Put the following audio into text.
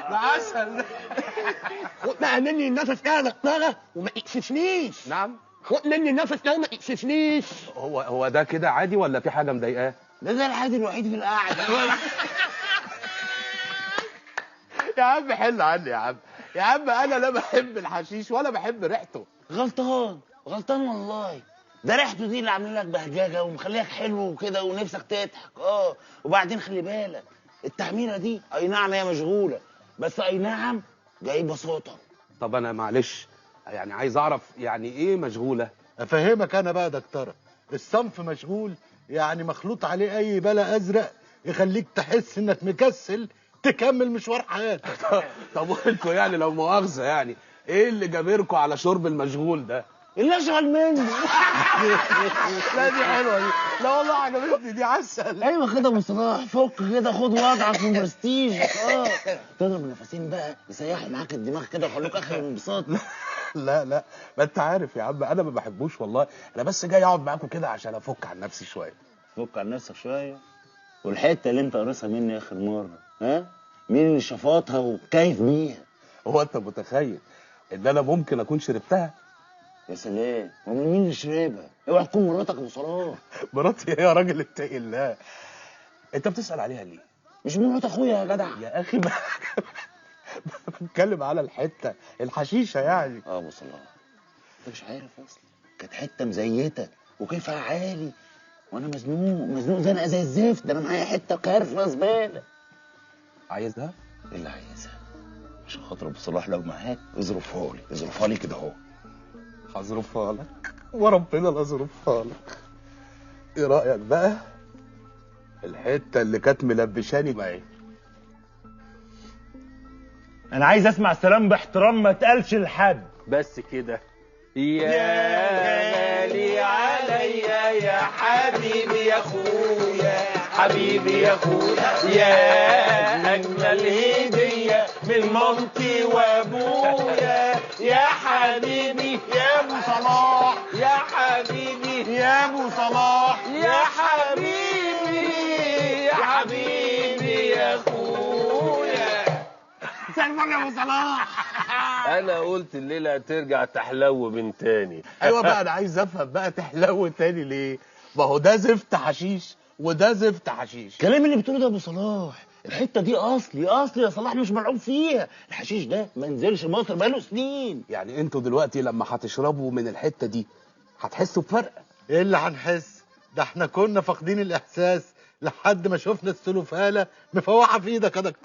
ده عسل. خد بقى مني النفس ده يا دكتورة وما تكسفنيش. نعم؟ خد مني النفس ده وما تكسفنيش. هو ده كده عادي ولا في حاجة مضايقاه؟ ده العادي الوحيد في القعدة. يا عم حل عني يا عم، يا عم انا لا بحب الحشيش ولا بحب ريحته. غلطان غلطان والله، ده ريحته دي اللي عامله لك بهجاجه ومخليك حلو وكده ونفسك تضحك. وبعدين خلي بالك التعميره دي اي نعم هي مشغولة، بس اي نعم جايبه صوتها. طب انا معلش يعني عايز اعرف يعني ايه مشغولة؟ افهمك انا بقى يا دكتورة، الصنف مشغول يعني مخلوط عليه اي بلا ازرق يخليك تحس انك مكسل تكمل مشوار حياتك. طب وانتوا يعني لو مؤاخذة يعني ايه اللي جابركوا على شرب المشغول ده؟ اللي اشغل منه. لا دي حلوة دي، لا والله عجبتني دي، عسل. ايوه كده ابو صلاح، فك كده، خد وضعك وبرستيجك. تضرب نفسين بقى يسيحوا معاك الدماغ كده ويخلوك اخر انبساط. لا لا ما انت عارف يا عم انا ما بحبوش والله، انا بس جاي اقعد معاكم كده عشان افك عن نفسي شوية. فك عن نفسك شوية؟ والحتة اللي انت قرصها مني اخر مرة، ها؟ مين اللي شفطها وكيف بيها؟ هو انت متخيل ان انا ممكن اكون شربتها؟ يا سلام، ومن مين اللي شربها؟ اوعى تكون مراتك ابو صلاح. مراتي ايه يا راجل؟ اتقي الله. انت بتسأل عليها ليه؟ مش مرات اخويا يا جدع. يا اخي بتكلم على الحتة الحشيشه يعني. ابو صلاح انت مش عارف اصلا، كانت حتة مزيته وكيفها عالي، وانا مزنوق مزنوق زنقه زي الزفت، ده انا معايا حتة كارفه زبالة. عايزها؟ ايه اللي عايزها؟ عشان خاطر ابو صلاح لو معاك اظرفها لي، اظرفها لي كده اهو. هظرفها لك وربنا لا اظرفها لك. ايه رايك بقى؟ الحتة اللي كانت ملبشاني معايا. انا عايز اسمع سلام باحترام ما تقالش لحد. بس كده. يا غالي عليا يا حبيبي يا اخويا، حبيبي يا اخويا، يا اجمل هديه من مامتي وابويا، يا حبيبي يا ابو صلاح، يا حبيبي يا ابو صلاح، يا حبيبي يا حبيبي يا اخويا. مساء الفل يا ابو صلاح. انا قلت الليلة هترجع تحلو من تاني. ايوه بقى انا عايز افهم بقى تحلو تاني ليه؟ ما هو ده زفت حشيش وده زفت حشيش. الكلام اللي بتقوله ده يا ابو صلاح، الحتة دي اصلي اصلي يا صلاح، مش ملعوب فيها. الحشيش ده ما نزلش مصر بقاله سنين. يعني انتوا دلوقتي لما هتشربوا من الحتة دي هتحسوا بفرق؟ ايه اللي هنحس؟ ده احنا كنا فاقدين الاحساس لحد ما شفنا السلوفاله مفوحه في ايدك يا دكتور.